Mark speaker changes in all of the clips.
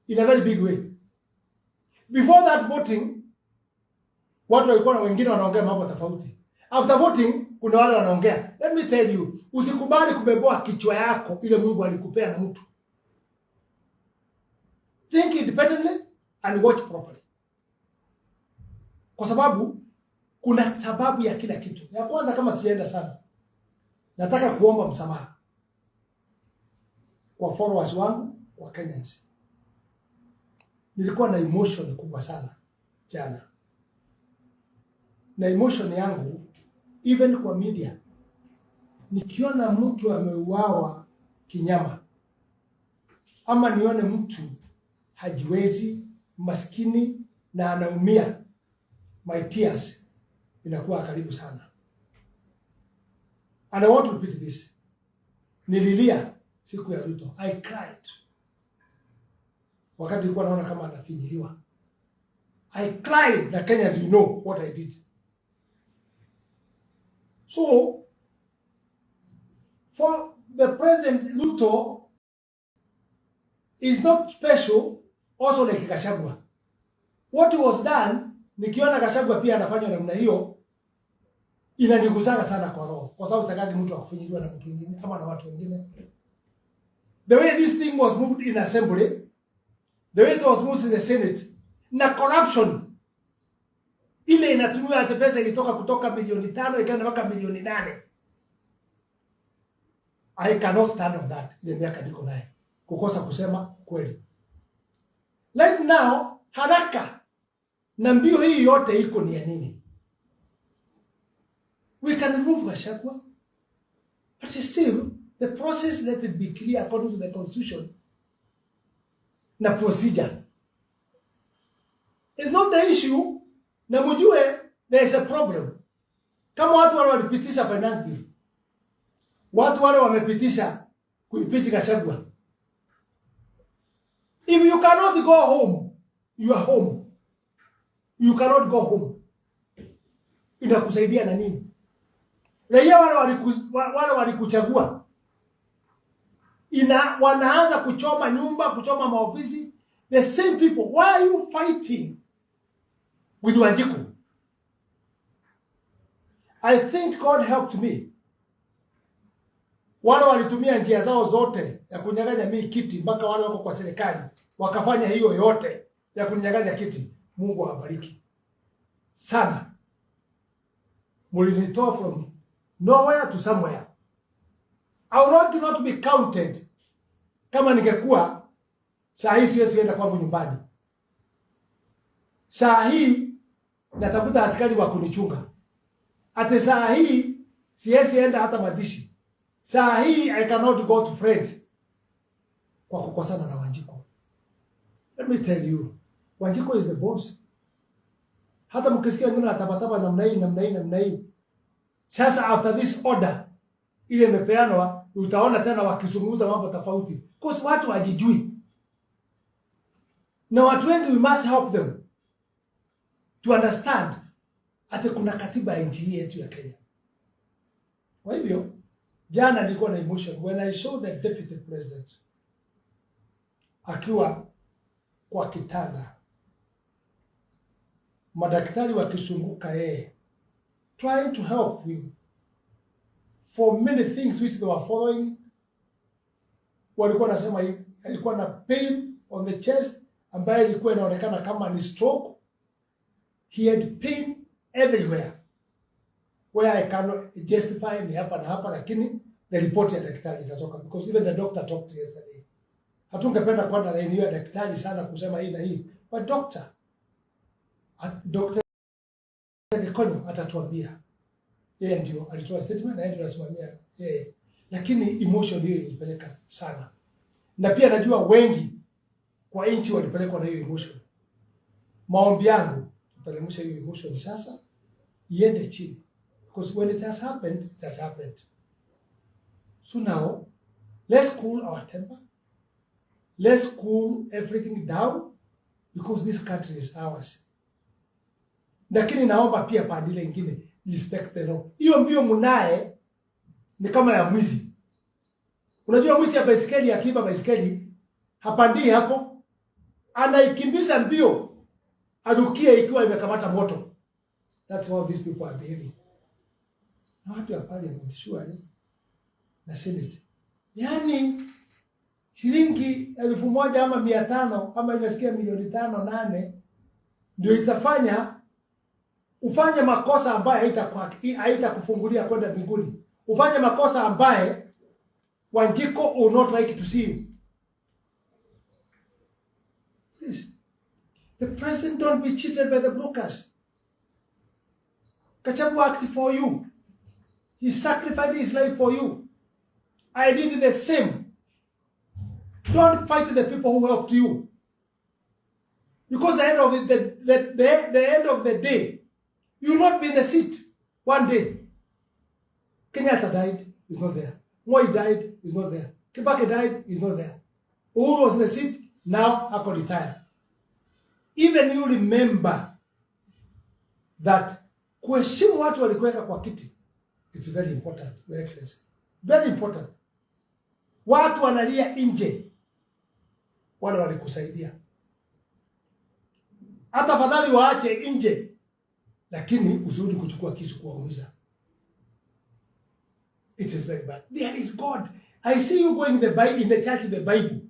Speaker 1: In a very big way. Before that voting, watu walikuwa na wengine wanaongea mambo tofauti. After voting, kuna wale wanaongea. Let me tell you, usikubali kubeboa kichwa yako ile Mungu alikupea na mtu. Think independently and watch properly. Kwa sababu kuna sababu ya kila kitu. Ya kwanza, kama sienda sana, nataka kuomba msamaha kwa followers wangu, kwa Kenyans. Nilikuwa na emotion kubwa sana jana, na emotion yangu even kwa media, nikiona mtu ameuawa kinyama ama nione mtu hajiwezi, maskini na anaumia, my tears inakuwa karibu sana. And I want to repeat this. Nililia siku ya Ruto. I cried. Wakati nilikuwa naona kama anafinyiliwa. I cried, na Kenyans, you know what I did. So for the President Ruto is not special, also like Gachagua. What was done, nikiona Gachagua pia anafanywa namna hiyo, inanigusaga sana kwa roho, kwa sababu sitaki mtu akufinyiliwa na mtu mwingine ama na watu wengine. The way this thing was moved in assembly, the way it was moved in the Senate, na corruption ile inatumiwa, hata pesa ilitoka kutoka milioni 5 ikaenda mpaka milioni 8. I cannot stand on that. Ile miaka niko naye kukosa kusema kweli. Right now, haraka na mbio hii yote iko ni ya nini? We can remove Gachagua, but still the process, let it be clear according to the constitution na procedure. It's not the issue, na mjue there is a problem. Kama watu wale walipitisha finance bill, watu wale wamepitisha kuimpeach Gachagua. If you cannot go home, you are home. You cannot go home. Inakusaidia na nini? Raia wale walikuchagua ina wanaanza kuchoma nyumba, kuchoma maofisi. The same people. Why are you fighting with Wanjiku? I think God helped me. Wale walitumia njia zao zote ya kunyang'anya mimi kiti, mpaka wale wako kwa serikali wakafanya hiyo yote ya kunyang'anya kiti. Mungu awabariki sana. Mlinitoa from nowhere to somewhere. I will not be counted. Kama ningekuwa saa hii siwezi enda kwangu nyumbani. Saa hii natafuta askari wa kunichunga. Ate saa hii siwezi enda hata mazishi. Saa hii I cannot go to friends kwa kukosana na Wanjiku. Let me tell you, Wanjiku is the boss. Hata mkisikia wengine watabataba namna hii, namna hii, namna hii. Sasa after this order ile imepeanwa, utaona tena wakizungumza mambo tofauti. Because watu hawajijui. Na watu wengi, we must help them to understand ati kuna katiba ya nchi hii yetu ya Kenya. Kwa hivyo jana nilikuwa na emotion when I saw the deputy president akiwa kwa kitanda, madaktari wakizunguka yeye, trying to help him for many things which they were following. Walikuwa nasema alikuwa na pain on the chest ambayo ilikuwa inaonekana kama ni stroke. He had pain everywhere where I cannot justify ni hapa na hapa, lakini the report ya daktari itatoka because even the doctor talked yesterday. Hatungependa kwenda laini hiyo ya daktari sana kusema hii na hii, but Dr. Gikonyo atatuambia. Yeye ndio alitoa statement na yeye ndio anasimamia yeye, lakini emotion hiyo ilipeleka sana, na pia najua wengi kwa nchi walipelekwa na hiyo emotion. Maombi yangu, tutaremusha hiyo emotion sasa iende chini, because when it has happened, it has happened. So now let's cool our temper, let's cool everything down, because this country is ours. Lakini naomba pia pande ile ingine, respect the law. Hiyo mbio mnaye ni kama ya mwizi. Unajua mwizi ya baisikeli akiiba baisikeli Hapandii hapo, anaikimbiza mbio arukie ikiwa imekamata moto. That's how these people are behaving. Na watu wa parliament surely na senate, yaani shilingi 1,000 ama 500 ama inasikia milioni 5, 8 ndio itafanya ufanye makosa ambaye haitakufungulia kwenda mbinguni, ufanye makosa ambaye Wanjiku will not like to see you. Please, the president, don't be cheated by the brokers. Gachagua acted for you. He sacrificed his life for you. I did the same. Don't fight the people who helped you. Because the end of the day, you will not be in the seat one day. Kenyatta died, he's not there. Moi died, he's not there. Kibaki died, he's not there. Uhuru was in the seat, now ako retired. Even you remember that kuheshimu watu walikuweka kwa kiti, it's very important, Your Excellency. Very important. Watu wanalia nje, wale walikusaidia. Hata fadhali waache nje, lakini usirudi kuchukua kisu kuwaumiza. It is very bad. There is God. I see you going the Bible, in the church, the Bible.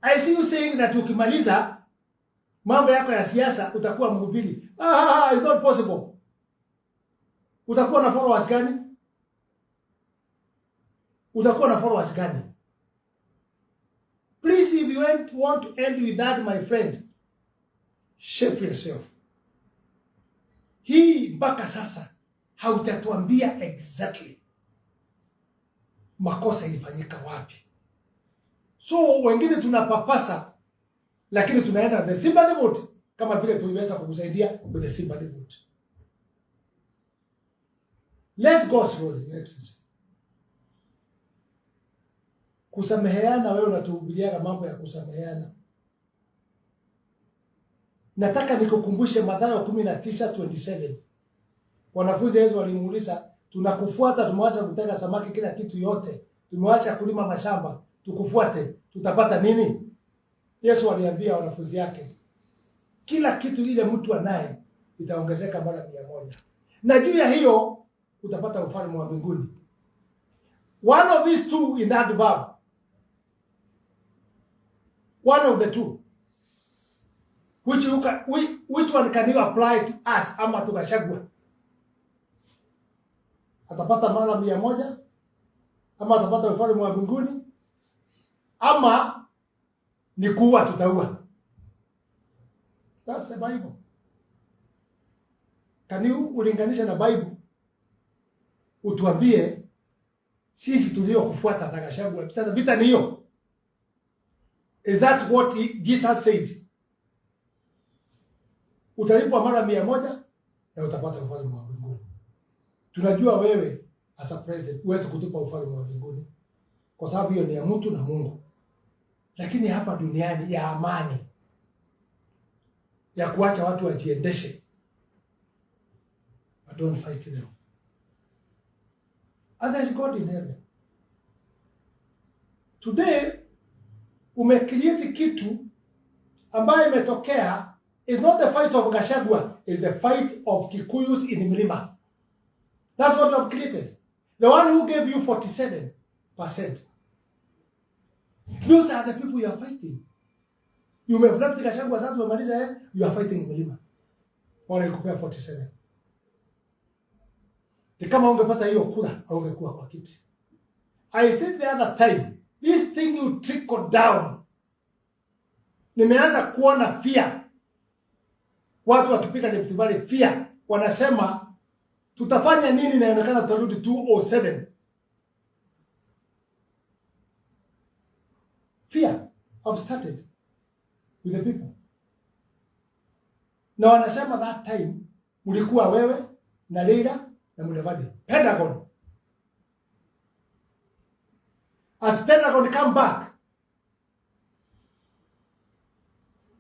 Speaker 1: I see you saying that ukimaliza mambo yako ya siasa utakuwa mhubiri. Ah, it's not possible. Utakuwa na followers gani? Utakuwa na followers gani? Please, if you want to end with that, my friend, shape yourself. Hii mpaka sasa hautatuambia exactly makosa ilifanyika wapi. So wengine tunapapasa, lakini tunaenda the sympathy vote, kama vile tuliweza kukusaidia with the sympathy vote. Let's go slowly, Your Excellency. Kusameheana, wewe unatuhubiriaga mambo ya kusameheana. Nataka nikukumbushe Mathayo 19:27. Wanafunzi Yesu walimuuliza, tunakufuata, tumeacha kutega samaki kila kitu yote, tumeacha kulima mashamba, tukufuate, tutapata nini? Yesu aliambia wanafunzi yake, kila kitu ile mtu anaye itaongezeka mara 100. Na juu ya hiyo utapata ufalme wa mbinguni. One of these two in that verb. One of the two. Which one can you apply to us ama to Gachagua? Atapata mara 100 ama atapata ufalme wa mbinguni ama ni kuua tutaua. That's the Bible. Can you ulinganisha na Bible? Utuambie sisi tuliokufuata na Gachagua. Sasa vita ni hiyo. Is that what Jesus said? Utalipwa mara 100 na utapata ufalme wa mbinguni. Tunajua wewe as a president huwezi kutupa ufalme wa mbinguni kwa sababu hiyo ni ya mtu na Mungu. Lakini hapa duniani ya amani, ya kuacha watu wajiendeshe. But don't fight them. And there's God in heaven. Today, umecreate kitu ambayo imetokea is not the fight of Gachagua, is the fight of Kikuyus in Mlima. That's what you have created. The one who gave you 47%. Those are the people you are fighting. You may have left Gachagua sasa umemaliza, you are fighting Mlima. Wanaikupea 47. Ni kama ungepata hiyo kura, haungekuwa kwa kiti. I said the other time, this thing you trickle down. Nimeanza kuona fear. Watu wakipiga Rift Valley fear, wanasema tutafanya nini na inaonekana tutarudi 207. Fear have started with the people. Na wanasema that time mlikuwa wewe na Leila na Mudavadi. Pentagon. As Pentagon come back,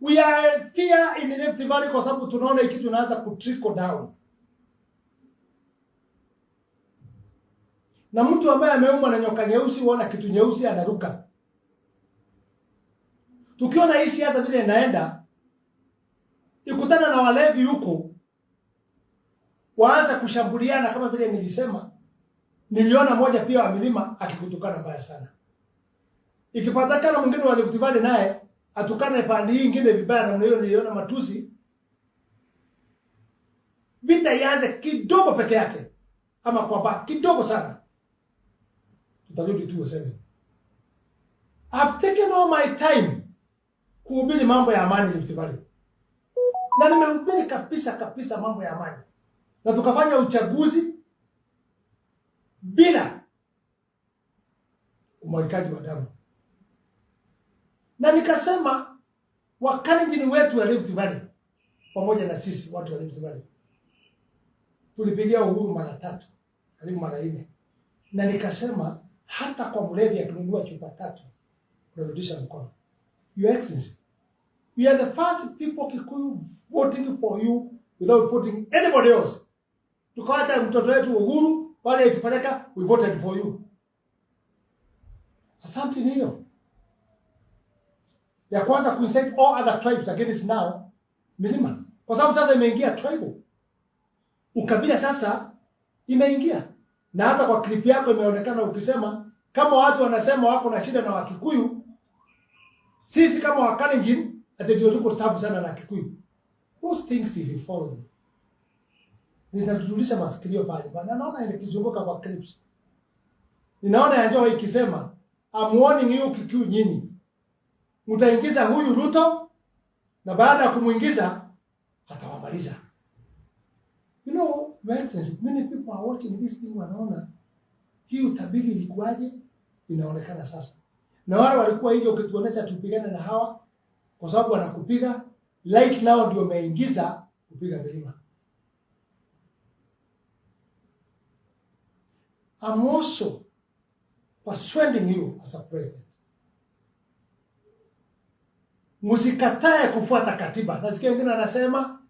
Speaker 1: we are fear in the Rift Valley kwa sababu tunaona hiki tunaanza ku trickle down. Na mtu ambaye ameumwa na nyoka nyeusi, huona kitu nyeusi anaruka. Tukiona hii siasa vile inaenda, ikutana na walevi huko, waanza kushambuliana kama vile nilisema. Niliona moja pia wa milima akikutukana mbaya sana. Ikipatikana mwingine wa Rift Valley naye atukane pande hii ingine vibaya namna hiyo, niliona matusi. Vita ianze kidogo peke yake ama kwa ba kidogo sana, tutarudi 2007. I've taken all my time kuhubiri mambo ya amani Rift Valley, na nimehubiri kabisa kabisa mambo ya amani, na tukafanya uchaguzi bila umwagikaji wa damu, na nikasema Wakalenjin wetu wa Rift Valley pamoja na sisi watu wa Rift Valley tulipigia Uhuru mara tatu, karibu mara nne, na nikasema hata kwa mlevi akinunua chupa tatu unarudisha mkono. Your Excellency, we are the first people Kikuyu voting for you without voting anybody else. Tukawacha mtoto wetu Uhuru pale ikipeleka, we voted for you. Asante. Ni hiyo ya kwanza kuincite all other tribes against now milima, kwa sababu sasa imeingia tribal ukabila, sasa imeingia, na hata kwa clip yako imeonekana ukisema kama watu wanasema wako na shida na Wakikuyu, sisi kama Wakalenjin ati ndio tuko tabu sana na Kikuyu. Those things, if you follow them, ninatutulisha mafikirio pale bana. Naona ikizunguka kwa clips, ninaona ya Joho ikisema, "I'm warning you Kikuyu, nyinyi mtaingiza huyu Ruto na baada ya kumuingiza atawamaliza." You know, many people are watching this thing, wanaona hii utabiri ilikuwaje, inaonekana sasa. Na wale walikuwa hivyo ukituonesha tupigane na hawa kwa sababu wanakupiga, like now ndio umeingiza kupiga milima. I'm also persuading you as a president. Msikatae kufuata katiba. Nasikia wengine wanasema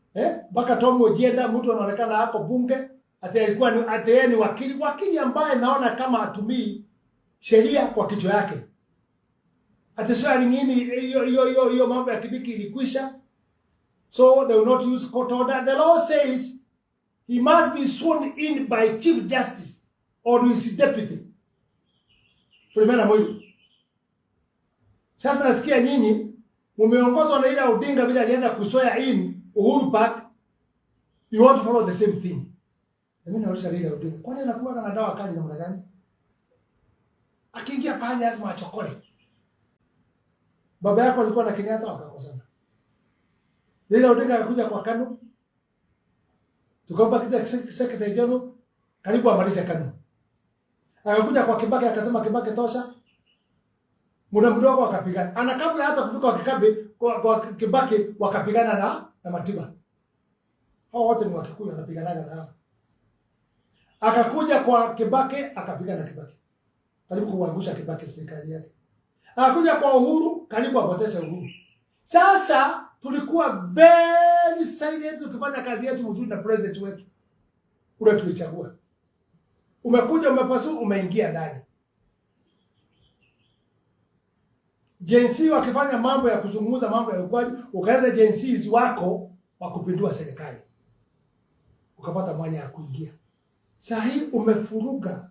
Speaker 1: mpaka Tom Ojienda, mtu anaonekana hapo bunge, ati alikuwa ni, ati yeye ni wakili, wakili ambaye naona kama hatumii sheria kwa kichwa yake. Ati swali nini hiyo hiyo hiyo hiyo mambo ya Kibaki ilikwisha. So they will not use court order. The law says he must be sworn in by Chief Justice or his deputy. Philomena Mwilu. Sasa nasikia nyinyi mumeongozwa na ile Odinga vile alienda kuswear in Uhuru Park, you want to follow the same thing. Na mimi nauliza Raila Odinga, kwani anakuwa na dawa kali namna gani? Akiingia pale lazima achokole. Baba yako alikuwa na Kenyatta wakakosana. Raila Odinga akakuja kwa KANU, tukampa kiti secretary general, karibu amalize KANU. Akakuja kwa Kibaki akasema Kibaki tosha. Muda mdogo wakapigana. Ana kabla hata kufika kwa Kikabe, kwa Kibaki wakapigana na Matiba. Hao wote ni Wakikuyu wanapiganaga na hao. Akakuja kwa Kibaki akapigana na Kibaki. Karibu kuangusha Kibaki serikali yake. Akakuja kwa Uhuru, karibu apoteze Uhuru. Sasa tulikuwa very silent tukifanya kazi yetu mzuri na president wetu ule tulichagua. Umekuja umepasu, umeingia ndani. Gen Z wakifanya mambo ya kuzungumza mambo ya ukwaji, ukaenda Gen Z wako wa kupindua serikali, ukapata mwanya ya kuingia. Saa hii umefuruga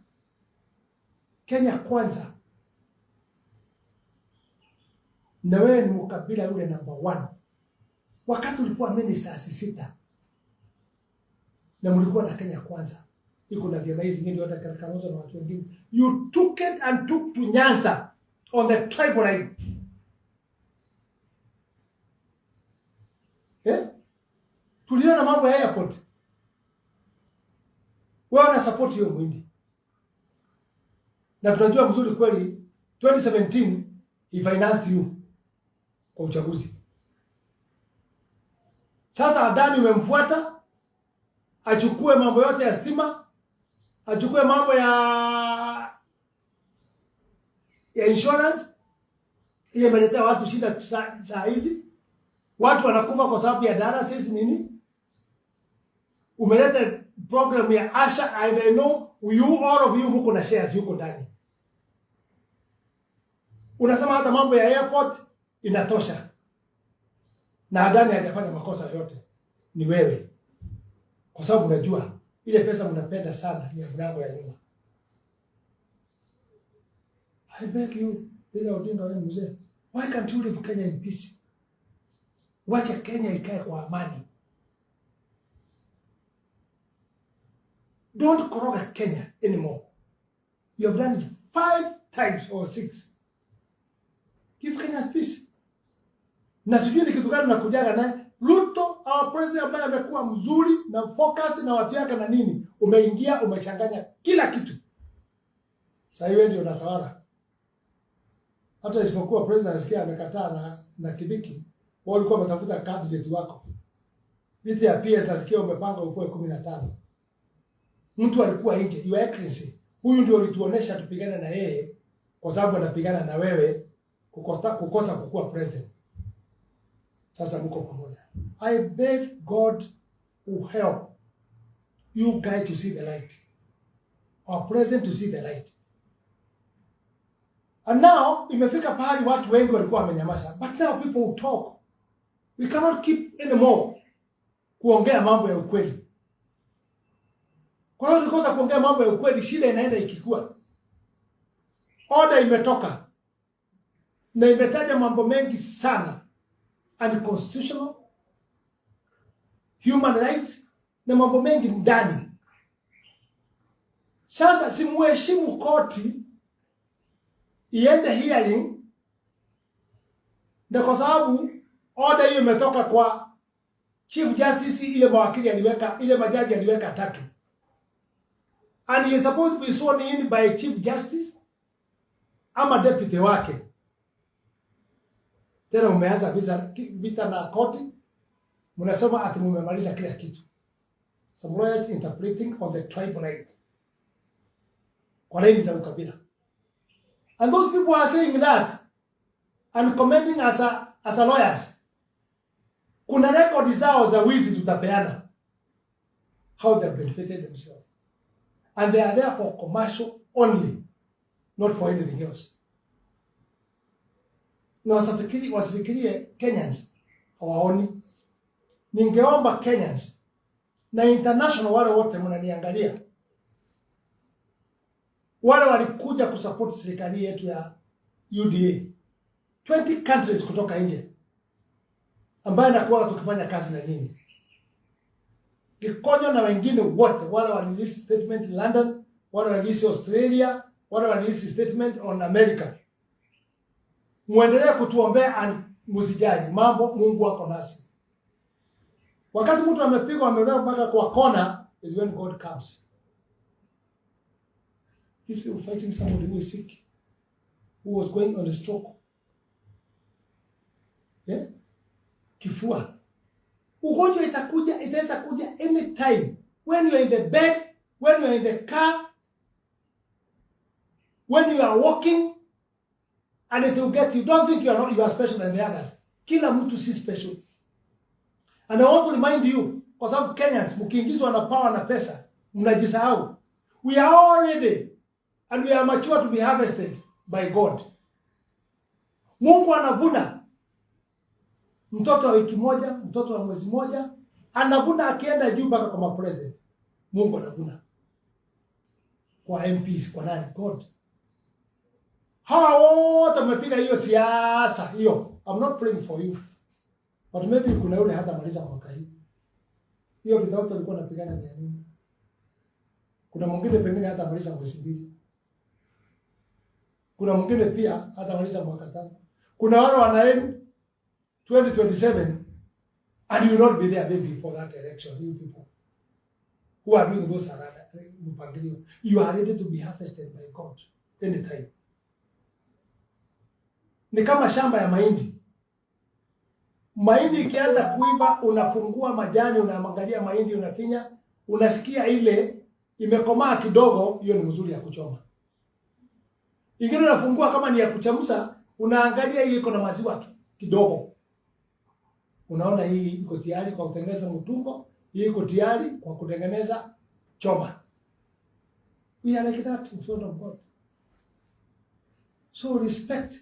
Speaker 1: Kenya Kwanza, na wewe ni mkabila yule number 1. Wakati ulikuwa minister 6 na mlikuwa na Kenya Kwanza, iko na vyama hizi nyingi hata Kalonzo na watu wengine, you took it and took to Nyanza on the tribal line. Eh? Tuliona mambo ya airport. Wewe una support hiyo mwindi. Na tunajua mzuri kweli 2017 he financed you kwa uchaguzi. Sasa Adani umemfuata achukue mambo yote ya stima, achukue mambo ya insurance ile imeletea watu shida saa hizi. Watu wanakufa kwa sababu ya dialysis nini? Umeleta program ya Asha, and I know you, all of you mko na shares yuko ndani. Unasema hata mambo ya airport inatosha. Na Adani hajafanya makosa yote, ni wewe, kwa sababu unajua ile pesa mnapenda sana ni ya mlango ya nyuma. I beg you, Raila Odinga, wewe mzee, why can't you leave Kenya in peace? Wacha Kenya ikae kwa amani. Don't koroga Kenya anymore. You have done it 5 times or 6. Give Kenya peace. Na sijui ni kitu gani nakujaga naye Ruto, our president ambaye amekuwa mzuri na focus na watu yake na nini, umeingia umechanganya kila kitu. Sasa hivi ndio unatawala. Hata isipokuwa president nasikia amekataa na Kibiki, wao walikuwa wametafuta candidate wako. Viti ya PS nasikia umepanga upoe 15. Mtu alikuwa nje, Your Excellency, huyu ndio ulituonesha tupigane na yeye kwa sababu anapigana na wewe kukosa kukua president. Sasa mko pamoja. I beg God who help you guys to see the light. Our president to see the light. And now, imefika pahali watu wengi walikuwa wamenyamaza. But now people will talk. We cannot keep anymore kuongea mambo ya ukweli. Kwa hiyo tukikosa kuongea mambo ya ukweli, shida inaenda ikikua. Order imetoka na imetaja mambo mengi sana, unconstitutional, human rights na mambo mengi ndani. Sasa simuheshimu koti iende hearing, na kwa sababu order hiyo imetoka kwa Chief Justice, ile mawakili aliweka, ile majaji aliweka 3. And he is supposed to be sworn in by Chief Justice ama deputy wake. Tena umeanza vita na koti, mnasema ati mmemaliza kila kitu. Some lawyers interpreting on the tribal line, kwa laini za ukabila. And those people are saying that and commenting as a lawyers. Kuna record zao za wizi tutapeana. How they benefited themselves. And they are there for commercial only, not for anything else. Na wasifikirie Kenyans hawaoni. Ningeomba Kenyans na international wale wote mnaniangalia, wale walikuja kusupport serikali yetu ya UDA, 20 countries kutoka nje, ambaye nakuwa tukifanya kazi na nyinyi, Gikonyo na wengine wote, wale walirelease statement London, wale walirelease Australia, wale walirelease statement on America, muendelee kutuombea and msijali mambo, Mungu wako nasi. Wakati mtu amepigwa amewekwa mpaka kwa kona is when God comes. These people fighting somebody who is sick, who was going on a stroke. Yeah? Kifua. Ugonjwa itakuja, itaweza kuja anytime. When you are in the bed, when you are in the car, when you are walking, and it will get you. Don't think you are not, you are special than the others. Kila mtu si special. And I want to remind you, kwa sababu Kenyans mkiingizwa na power na pesa, mnajisahau. We are already and we are mature to be harvested by God. Mungu anavuna mtoto wa wiki moja, mtoto wa mwezi moja, anavuna akienda juu mpaka kwa president. Mungu anavuna. Kwa MPs, kwa nani? God. Hawa wote mmepiga hiyo siasa hiyo. I'm not praying for you. But maybe kuna yule hata maliza mwaka hii. Hiyo vita wote walikuwa wanapigana ni nini? Kuna mwingine pengine hata maliza mwezi 2. Kuna mwingine pia hata maliza mwaka 5. Kuna wale wanaenda 2027 and you will not be there maybe for that election. You people who are doing those mpangilio, you are ready to be harvested by God anytime. Ni kama shamba ya mahindi. Mahindi ikianza kuiva, unafungua majani, unaangalia mahindi, unafinya, unasikia ile imekomaa kidogo, hiyo ni mzuri ya kuchoma. Ingine unafungua kama ni ya kuchemsha, unaangalia hii iko na maziwa kidogo. Unaona hii iko tayari kwa kutengeneza mtungo, hii iko tayari kwa kutengeneza choma. We are like that in front of God. So respect.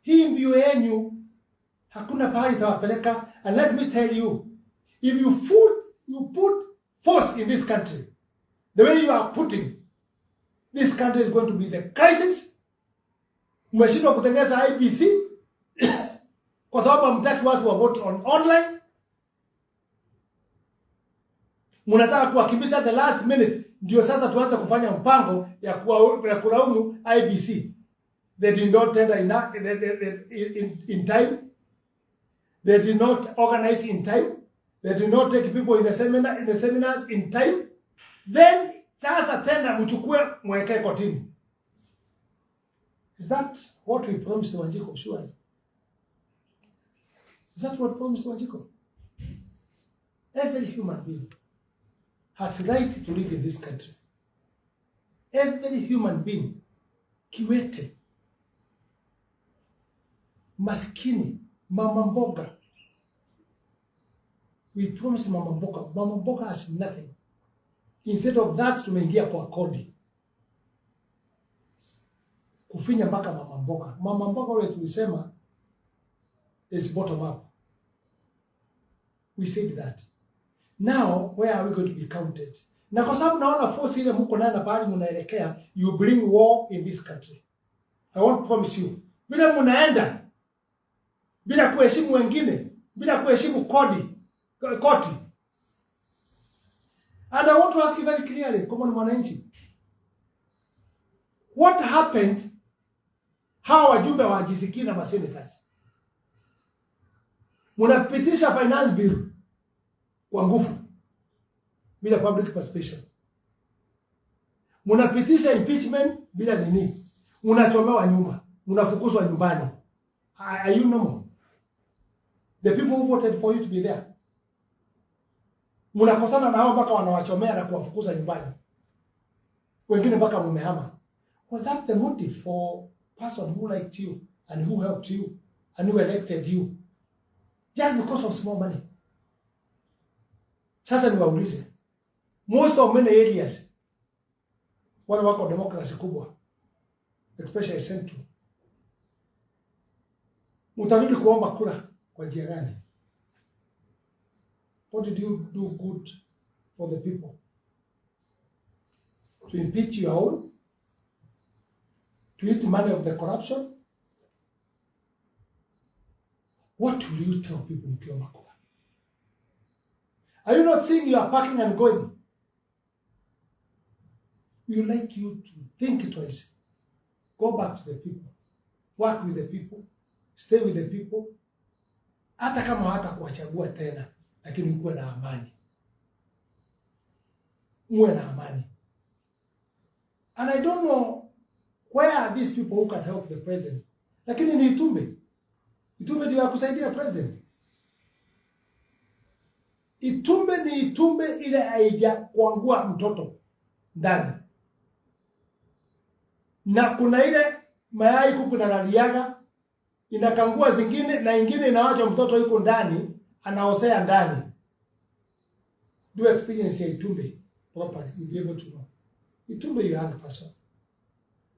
Speaker 1: Hii mbio yenu Hakuna pahali itawapeleka. And let me tell you, if you put force in this country, the way you are putting, this country is going to be the crisis. Mmeshindwa kutengeneza IEBC kwa sababu hamtaki watu wa vote on online. Mnataka kuwakimbiza the last minute, ndio sasa tuanze kufanya mpango ya kulaumu IEBC. They did not tender in time. They did not organize in time. They did not take people in the seminars in time. Then sasa tena mchukue mwekee kotini. Is that what we promised Wanjiku? Surely. Is that what promised Wanjiku? Every human being has right to live in this country. Every human being, kiwete, maskini, mama mboga. We promised mama mboga. Mama mboga has nothing. Instead of that, tumeingia kwa kodi kufinya mpaka mama mboga. Mama mboga ule tulisema is bottom up. We said that. Now, where are we going to be counted? Na kwa sababu naona force ile mko nayo na pahali mnaelekea, you bring war in this country. I won't promise you. Vile mnaenda bila kuheshimu wengine, bila kuheshimu kodi, koti. And I want to ask you very clearly, kama ni mwananchi. What happened? Hawa wajumbe hawajisikii na masenators. Mnapitisha finance bill kwa nguvu bila public participation. Mnapitisha impeachment bila nini? Mnachomewa nyumba, mnafukuzwa nyumbani. Are you normal? The people who voted for you to be there. Mnakosana na hao mpaka wanawachomea na kuwafukuza nyumbani. Wengine mpaka mumehama. Was that the motive for person who liked you and who helped you and who elected you? Just because of small money. Sasa niwaulize. Most of many areas wale wako democracy kubwa, especially Central, mtarudi kuomba kura kwa njia gani? What did you do good for the people? To impeach your own? To eat money of the corruption? What will you tell people mkiomba kura? Are you not seeing you are packing and going? We would like you to think twice. Go back to the people. Work with the people. Stay with the people. Hata kama hata kuwachagua tena, lakini kuwe na amani. Muwe na amani. And I don't know where are these people who can help the president. Lakini ni Itumbe. Itumbe ndio ya kusaidia president. Itumbe ni Itumbe ile haija kuangua mtoto ndani. Na kuna ile mayai kuku nalaliaga inakangua zingine na ingine inawacha mtoto yuko ndani anaosea ndani. Do experience ya Itumbe properly, you'll be able to know. Itumbe, you young person.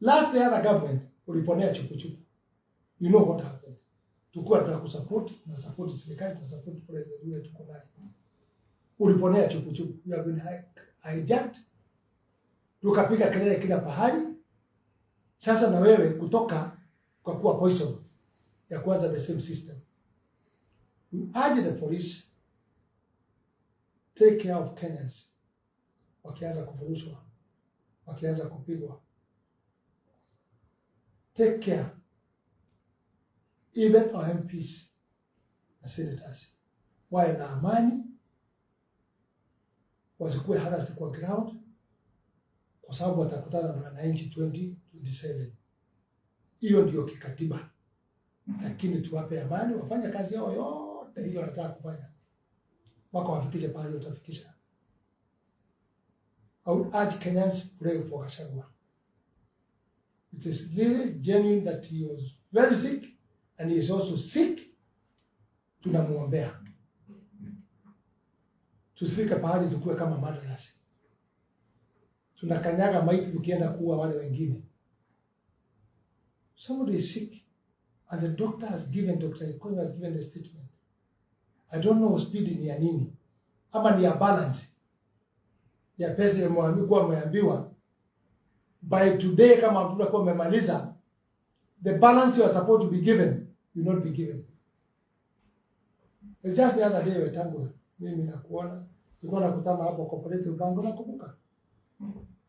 Speaker 1: Last the other government uliponea chukuchuku. You know what happened. Tukua tunakusupport, tunasupport serikali, tunasupport president yule tuko naye. Uliponea chukuchuku. You have been hijacked. Tukapiga kelele kila pahali. Sasa na wewe kutoka kwa kuwa poison ya kuanza the same system. We urge the police, take care of Kenyans wakianza kufurushwa, wakianza kupigwa. Take care. Even our MPs na senators wawe na amani, wasikuwe harassed kwa ground, kwa sababu watakutana na wananchi 2027. Hiyo ndio kikatiba, lakini tuwape amani, wafanye kazi yao yote hiyo wanataka kufanya, mpaka wafikishe pahali watafikisha. I would urge Kenyans, pray for Gachagua. It is really genuine that he was very sick and he is also sick. Tunamuombea. Tusifike pahali tukue kama murderers. Tunakanyaga maiti tukienda kuua wale wengine. Somebody is sick. And the doctor has given, Dr. Gikonyo has given the statement. I don't know speed ni ya nini. Ama ni ya balance ya pesa kuwa ameambiwa by today, kama mtu amemaliza, the balance you are supposed to be given will not be given. It's just the other day, Wetangula, mimi nakuona, nilikuwa nakutana hapo Cooperative Bank, nakumbuka.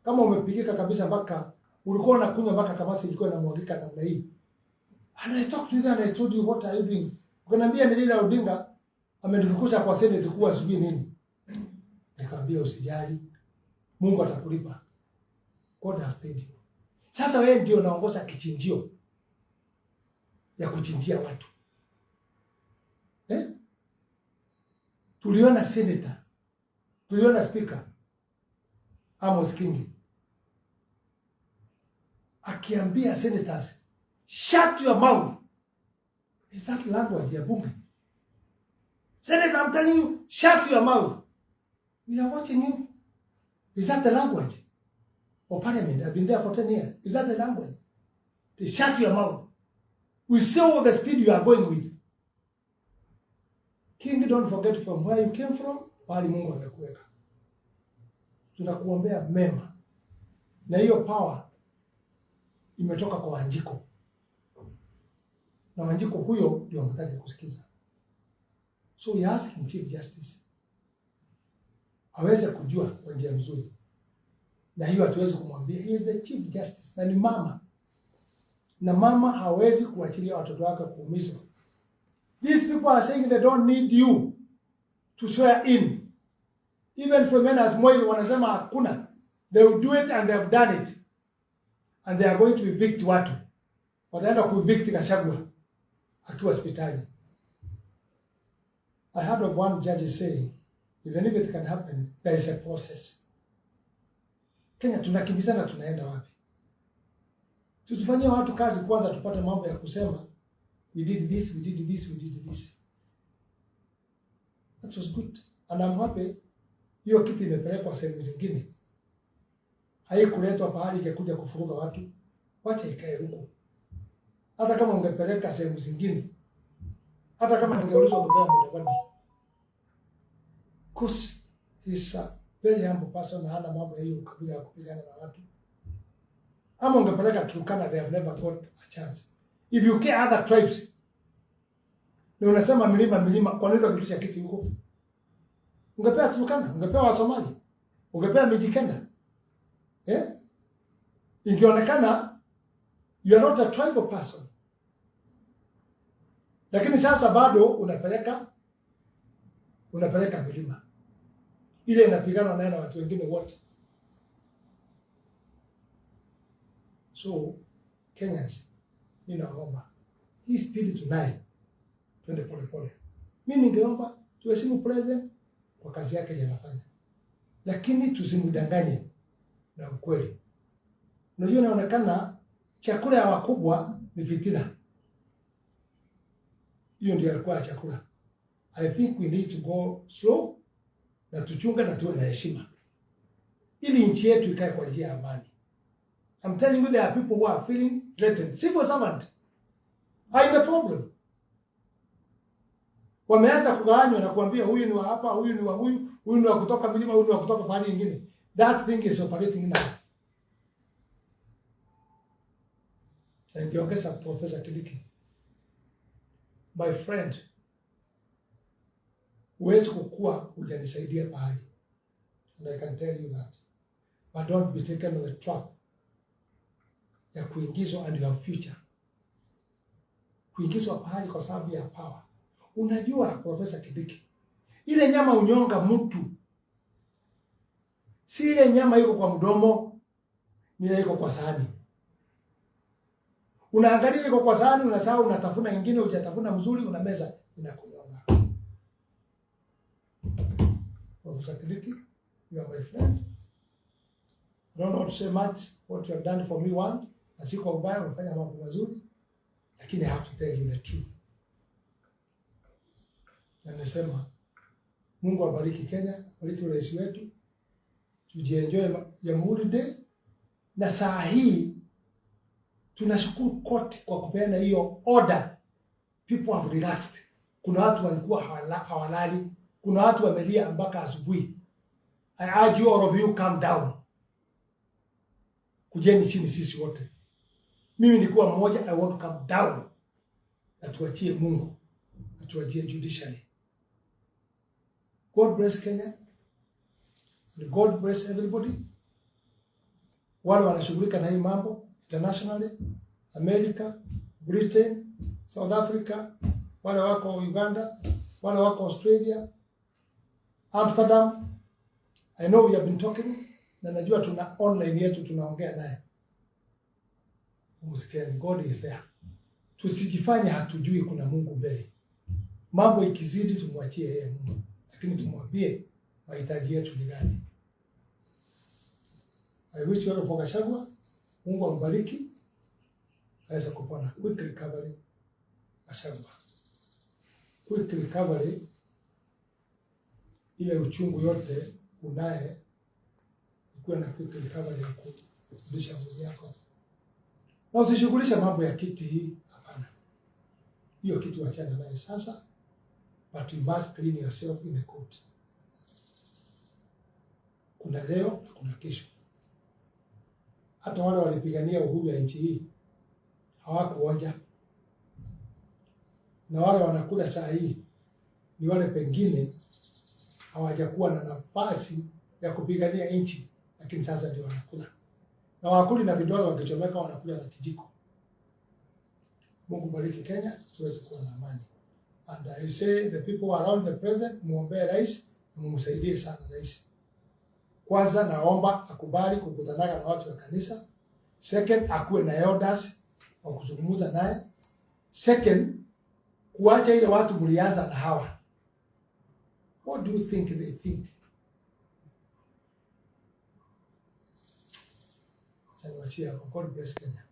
Speaker 1: Kama umepigika kabisa mpaka ulikuwa unakunywa mpaka kamasi ilikuwa inamwagika namna hii. And I talked to you and I told you, "What are you doing?" Ukaniambia ni Raila Odinga amenifukuza kwa Senate kuwa sijui nini. Nikamwambia usijali, Mungu atakulipa. God has paid you. Sasa wewe ndio unaongoza kichinjio ya kuchinjia watu. Eh? Tuliona senator, tuliona Speaker Amos Kingi akiambia senators, "Shut your mouth." Is that language ya bunge? "Senator, I'm telling you, shut your mouth. We are watching you." Is that the language of parliament? I've been there for 10 years. Is that the language? To shut your mouth. We saw the speed you are going with. King, don't forget from where you came from, pahali Mungu amekuweka. Tunakuombea mema. Na hiyo power imetoka kwa Wanjiku. Na Wanjiku huyo ndio hamtaki kusikiza. So we asking Chief Justice aweze kujua kwa njia nzuri, na hiyo hatuwezi kumwambia. He is the Chief Justice na ni mama, na mama hawezi kuachilia watoto wake kuumizwa. These people are saying they don't need you to swear in. Even for men as Moi wanasema hakuna. They will do it and they have done it. And they are going to evict watu. Wataenda kuevict Gachagua akiwa hospitali. I heard of one judge saying, even if it can happen, there is a process. Kenya tunakimbizana, tunaenda wapi? Si tufanyie watu kazi kwanza, tupate mambo ya kusema we did this, we did this, we did this. That was good. And I'm happy hiyo kitu imepelekwa sehemu zingine, haikuletwa pahali ingekuja kuvuruga watu. Wacha ikae huko. Hata kama ungepeleka sehemu zingine, hata kama ningeulizwa ungepea Mudavadi, 'cause he's a very humble person na hana mambo ya hiyo ukabila ya kupigana na watu. Ama ungepeleka Turkana, they have never got a chance. If you care other tribes, na unasema milima milima, kwa nini unarudisha kiti huko? Ungepea Turkana, ungepea Wasomali, ungepea Mijikenda. Eh? Ingeonekana you are not a tribal person. Lakini sasa bado unapeleka milima ile inapigana naye na watu wengine wote. So Kenyans, mi naomba hii speed tunaye, twende pole pole. Mi ningeomba tuheshimu president kwa kazi yake yenye anafanya, lakini tusimdanganye na ukweli. Unajua, inaonekana chakula ya wakubwa ni fitina. Hiyo ndio alikuwa chakula. I think we need to go slow na tuchunge na tuwe na heshima ili nchi yetu ikae kwa njia ya amani. I'm telling you, there are people who are feeling threatened. Civil servant are in the problem. Wameanza kugawanywa na kuambia huyu ni wa hapa, huyu ni wa huyu, huyu ni wa kutoka milima, huyu ni wa kutoka pahali nyingine. That thing is operating now. Na ningeongeza, Professor Kindiki, my friend, huwezi kukua hujanisaidia pahali. And I can tell you that. But don't be taken on the trap ya kuingizwa and your future. Kuingizwa pahali kwa sababu ya power. Unajua, Professor Kindiki, ile nyama unyonga mtu si ile nyama iko kwa mdomo, ni ile iko kwa sahani. Unaangalia iko kwa sahani, unasahau, unatafuna ingine, hujatafuna mzuri, unameza, inakunyonga. Professor Kindiki, you are my friend. I don't want to say much what you have done for me one, na si kwa ubaya, umefanya mambo mazuri, lakini I have to tell you the truth. Na nisema Mungu abariki Kenya, abariki rais wetu, tujienjoy Jamhuri Day, na saa hii Tunashukuru court kwa kupeana hiyo order. People have relaxed. Kuna watu walikuwa hawalali, kuna watu wamelia mpaka asubuhi. I urge you, all of you, calm down. Kujeni chini sisi wote. Mimi nilikuwa mmoja, I want to calm down. Na tuachie Mungu, na tuachie judiciary. God bless Kenya. And God bless everybody. Wale wanashughulika na hii mambo internationally, America, Britain, South Africa, wale wako Uganda, wale wako Australia, Amsterdam. I know we have been talking na najua tuna online yetu tunaongea naye. Msikieni, God is there. Tusijifanye hatujui kuna Mungu mbele. Mambo ikizidi tumwachie yeye Mungu, lakini tumwambie mahitaji yetu ni gani. I wish you all for Gachagua, Mungu ambariki aweze kupona. Quick recovery Gachagua. Quick recovery, ile uchungu yote unaye, ikuwe na quick recovery ya kurudisha mwili yako, na usishughulishe mambo ya kiti hii. Hapana, hiyo kitu wachana naye sasa, but you must clean yourself in the court. Kuna leo na kuna kesho. Hata wale walipigania uhuru ya nchi hii hawakuonja, na wale wanakula saa hii ni wale pengine hawajakuwa na nafasi ya kupigania nchi, lakini sasa ndio wanakula, na wakuli na vidole wakichomeka, wanakula na kijiko. Mungu bariki Kenya, tuweze kuwa na amani. And I say the people around the president, muombee rais, mumsaidie sana rais. Kwanza naomba akubali kukutanaga na watu wa kanisa. Second, akuwe na elders wa kuzungumza naye. Second, kuacha ile watu mlianza na hawa. What do you think they think? Sasa niwaachie hapo. God bless Kenya.